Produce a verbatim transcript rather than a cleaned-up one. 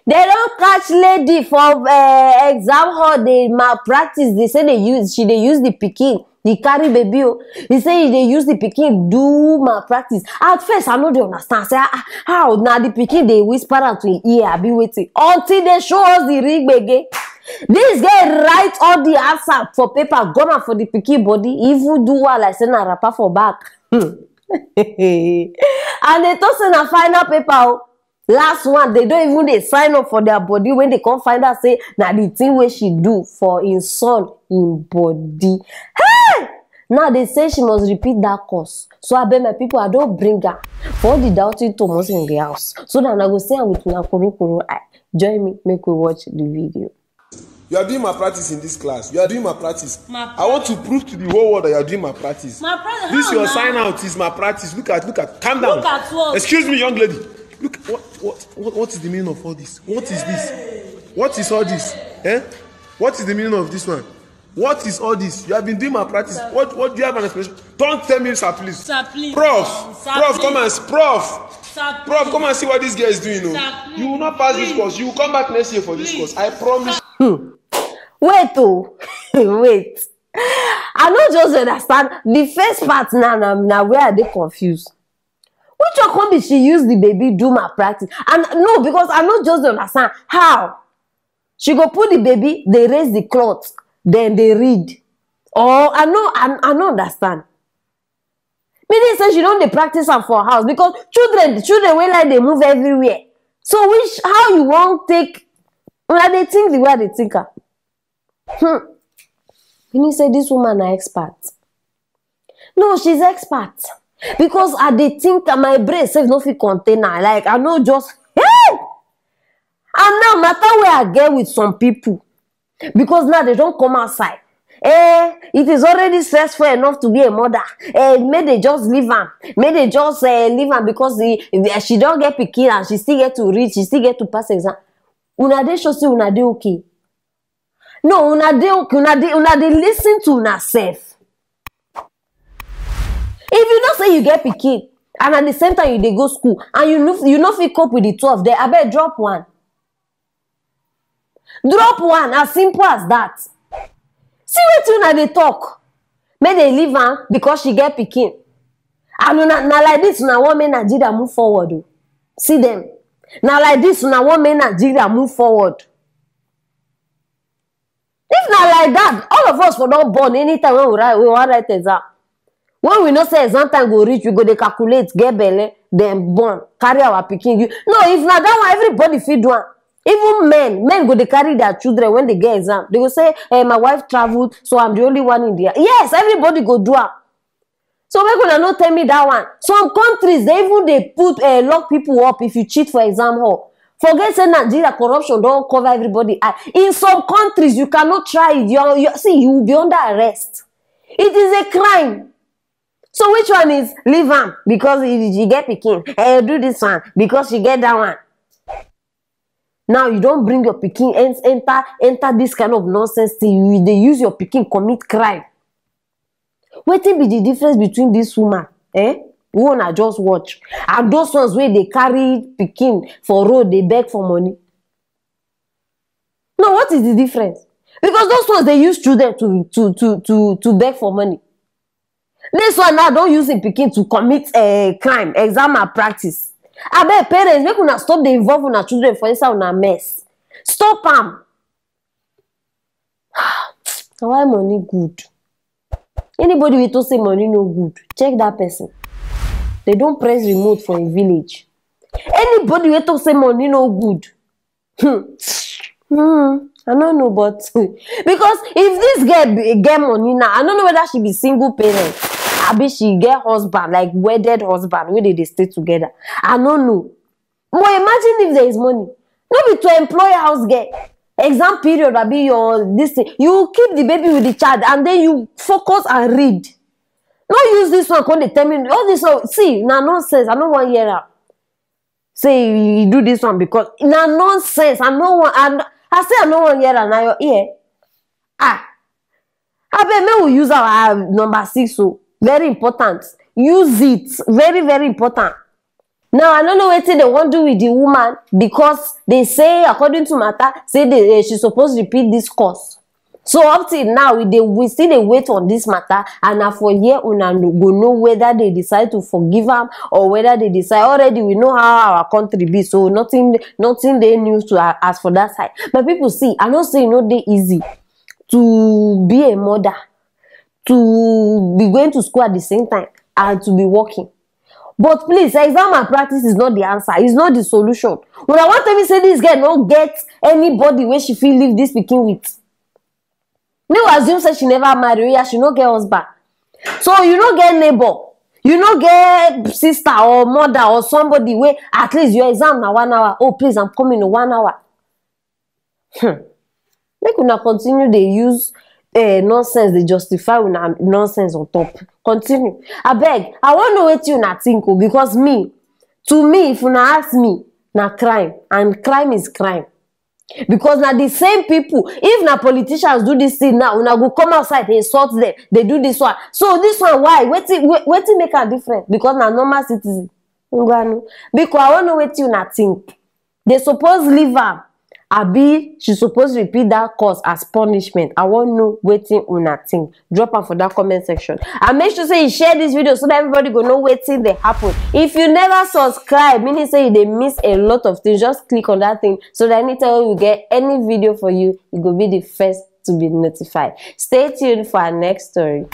They don catch lady for uh, exam hall dey malpractice. They say they use she dey use the pikin, the carry baby o. He say he dey use the pikin do malpractice. At first, I no dey understand. Say ah, ah, how na the pikin dey whisper am to him ear abi wetin? Until they show us the real gbege. This girl write all the answer for paper, gum am for the pikin body, even do one like say na wrapper for back. And they talk say na final paper o. Last one, they don't even dey sign up for their body when they come find out say na the thing wey she do for him son him body. Hey! Now they say she must repeat that course. So I beg my people, I don't bring her for all the doubting Thomas in the house. So that I go see her with una kuru kuru eye. Join me, make we watch the video. You are doing my practice in this class. You are doing my practice. My I want to prove to the whole world that you are doing my practice. My practice, This how your now? Sign out is my practice. Look at look at calm down. Look at what? Excuse me, young lady. Look what what what what is the meaning of all this? What is this? What is all this? Eh? What is the meaning of this one? What is all this? You have been doing my practice. What what do you have an explanation? Don't tell me, sir, please. Sir, please. Prof, Sir, prof, please. come and prof. Sir, Prof, please. Come and see what this girl is doing. Oh. Sir, please. You will not pass this Please. Course. You will come back next year for this Please. Course. I promise. Wait oh, wait. I no just understand the first part now. Now, now where are they confused? Which one come be she use the baby do malpractice? And no, because I no just understand how she go put the baby, they raise the cloth, then they read. Or I no, I, I no understand. Meaning say she don dey practice am for house because children, children wey like dey move everywhere. So which how you wan take? Una dey think the way I dey think am. Hmm. Meaning say this woman na expert. No, she's expert because I dey think am, my brain sef no fit contain am. Like I no just hey. And now matter wey I get with some people because now they don come outside. Eh, it is already stressful enough to be a mother. Eh, make they just leave am. Make they just uh, leave am because the, the, she don get pikin and she still get to read. She still get to pass exam. Una dey sure say una dey okay? No, una dey okay. Una dey una dey listen to una sef. If you know say you get pikin and at the same time you dey go school and you no you no fit cope with the two of them, abeg drop one. Drop one, as simple as that. See wetin una dey talk. Make they leave am because she get pikin. And una na like this una wan make Nigeria move forward o. See them. Na like this una wan make Nigeria move forward. If na like that, all of us for don born anytime when we write we wan write exam. When we know say exam time go reach, we go dey calculate, get belle, then born, carry our pikin. You no, if na that one, everybody fit do am. Even men, men go dey carry their children when they get exam. They go say, eh, my wife traveled, so I'm the only one in there. Yes, everybody go do am. So make una no tell me that one. Some countries they even dey put uh, lock people up if you cheat for exam hall. Forget say Nigeria corruption don cover everybody eye. In some countries you cannot try it. You are, you see you will be under arrest. It is a crime. So which one is leave am because he, he get pikin? Eh, do this one because she get that one. Now you don bring your pikin en- enter enter this kind of nonsense thing. You dey use your pikin commit crime. Wetin be the difference between this woman eh wey una just watch and those ones wey dey carry pikin for road dey beg for money? No, what is the difference? Because those ones dey use children to to to to to beg for money. This one now don use him pikin to commit uh, crime, exam malpractice. Abeg parents, make una stop dey involve una children for inside una mess. Stop am. Na why money good? Anybody wey talk say money no good, check that person. They don press remote for a village. Anybody wey talk say money no good, hmm, hmm, I no know, but because if this girl be, get money now, I no know whether she be single parent, abi she get husband, like wedded husband wey dey dey stay together. I no know. But imagine if there is money, no be to employ house girl. Exam period, abi your this thing, you keep the baby with the child, and then you focus and read. No use this one come dey tell me all this one. See, na nonsense. I no wan hear am. Say you do this one because na nonsense. I no wan. I, I say I no wan hear am. Na your ear. Ah, abeg make we use our number six o. Very important. Use it. Very very important. Now, I no know wetin dem wan do with the woman, because they say, according to matter, say they, eh, she suppose repeat this course. So up till now, we dey, we still dey wait on this matter, and na for here una no, go know whether they decide to forgive am or whether they decide. Already, we know how our country be, so nothing, nothing dey new to a-, as for that side. But people, see, I know say e no dey easy to be a mother, to be going to school at the same time, and to be working. But please, exam malpractice is not the answer. It's not the solution. Una wan tell me say this girl no get anybody wey she fit leave this pikin with? Make we assume say she never marry, oya, she no get husband. So you no get neighbor, you no get sister or mother or somebody wey at least your exam na one hour. Oh, please, I'm coming in one hour. Hmm. Make una continue dey use, eh, nonsense, dey justify una nonsense on top. Continue. Abeg, I wan know wetin una think o, because me, to me, if una ask me, na crime, and crime is crime. Because na the same people, if na politicians do this thing now, una go come outside, dey insult them, dey do this one. So this one, why? Wetin, we-, wetin make am different? Because na normal citizen. Ngwanu. Because I wan know wetin una think. They suppose leave am, abi she suppose repeat that course as punishment? I wan know wetin una think. Drop am for that comment section. And make sure say you share this video so that everybody go know wetin dey happen. If you never subscribe, meaning say you dey miss a lot of things, just click on that thing so that anytime we get any video for you, you go be the first to be notified. Stay tuned for our next story.